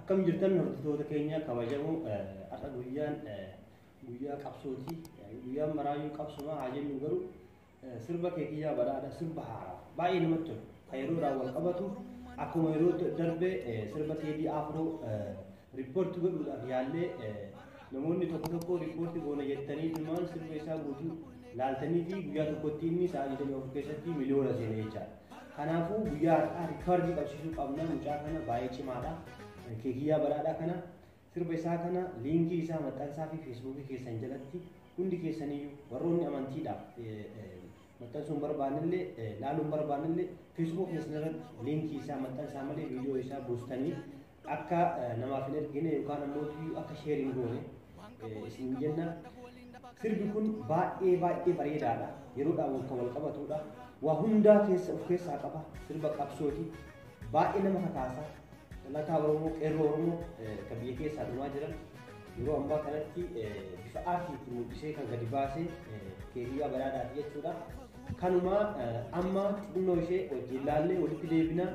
Akkam jirtan hordoftoota keenya kabajamoo, har'a guyyaan guyyaa qabsooti. Guyyaan maraayyuu qabsuma haa jennu, garuu sirba Keekiyyaa Badhaadha, sirba haaraa baay'ee namatti tolu kan yeroodhaan wal qabatu, akkuma yeroo darbe sirba Teedii Afroo report godhuudhaaf yaallee, namoonni tokko tokko report goona jettanii ilmaan sirba isaa guutuu laaltanii fi guyyaa tokkotti inni sa'a 24 keessatti miliyoona seene jechaadha. Kanaafuu guyyaa har'aa riikoordii qabsiisuu qabna. Mucaa kana baay'ee cimaadha. Keekiyyaa Badhaadhaa kana sirba isaa kana liinkii isaa maxxansaa fi Feesbuukii keessan jalatti hundi keessaniyyuu, warroonni amantiidhaaf maxxansuu hin barbaannellee, laaluu hin barbaannellee, Feesbuuk keessan irratti liinkii isaa maxxansaa malee viidiyoo isaa buustanii akka namaaf hin ergine yookaan ammoo akka share hin goone isin jenna. Sirbi kun baay'ee baay'ee bareedaadha. Yeroodhaan kan wal qabatudha. Waa hundaa keessa of keessaa qaba. Sirba qabsooti. Baay'ee nama kakaasa. Dhalataa Oromoo, qeerroo Oromoo kan biyya keessaa dhumaa jiran yeroo ammaa kanatti bifa aartiitiin mul'isee kan gadi baasee Keekiyyaa Badhaadhaati jechuudha. Kanuma amma xinnoo ishee wajjin laallee walitti deebina.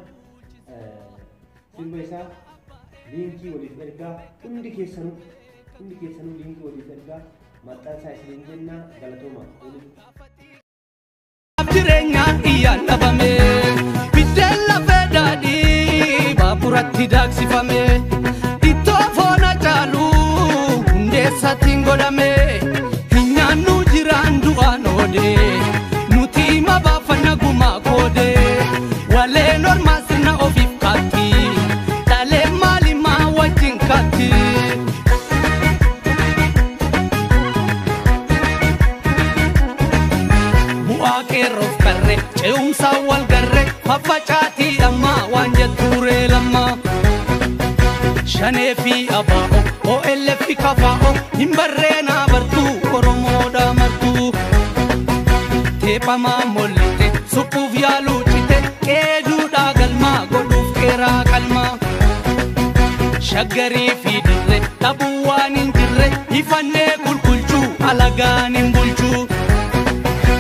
Sirba isaa liinkii waliif ergaa, hundi keessanuu liinkii waliif ergaa, maxxansaa isiniin jenna. Galatooma. Jireenyaan iyyaan dhabame, biddeen lafee daadhii baaburatti daaksifame, ittoo foona caalu hundeessaatiin godhame, hin nyaannu jiraan du'aan oode, nuti hima baafanna gumaa koode, waleen ormaa sirna ofiif kaatti, dhalee maalimaa wajjin kaatti. Bu'aa qeerroof qarre ce'umsaa wal garre faffacaatii ammaa waan jettuuree lammaa. Shanee fi abaa'o OLF fi kafaa'o hin barreenaa bartuu Oromoodha martuu. Teephamaa mollite suphuuf yaaluu cite, qeeduudhaa galmaa godhuuf qeeraa qalmaa. Shaggarii fi dirre dhabuu waan hin jirre, ifannee qulqulchuu alagaan hin bulchuu.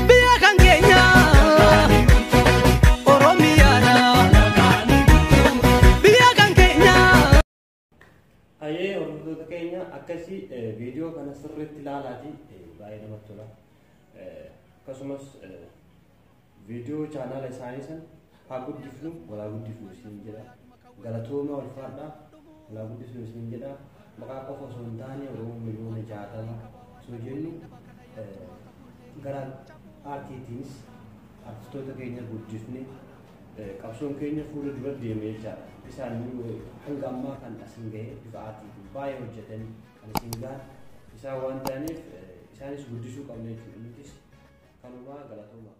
Biyya kan keenya Oromiyaadha. Biyya kan keenya. Hayyee, hordoftoota keenya, akkasii viidiyoo kana sirriitti ilaalaati, baay'ee namatti tola. Akkasumas viidiyoo chaanaala isaanii san haa guddifnu, walaa guddifnu isin jedha. Galatooma, ulfaadhaa, walaa guddifnu isin jedha. Maqaa qofa osoo hin taane, Oromoo miliyoona 60 osoo jennu, gara aartiitiinis artistoota keenya guddifne qabsoon keenya fuula dura deeme jechaadha. Isaan hanga ammaa kan asin gahe bifa aartiitiin baay'ee hojjetanii kan isin gahan isaan waan ta'aniif, isaanis guddisuu qabna jechuudha. Nutis kanumaa, galatooma.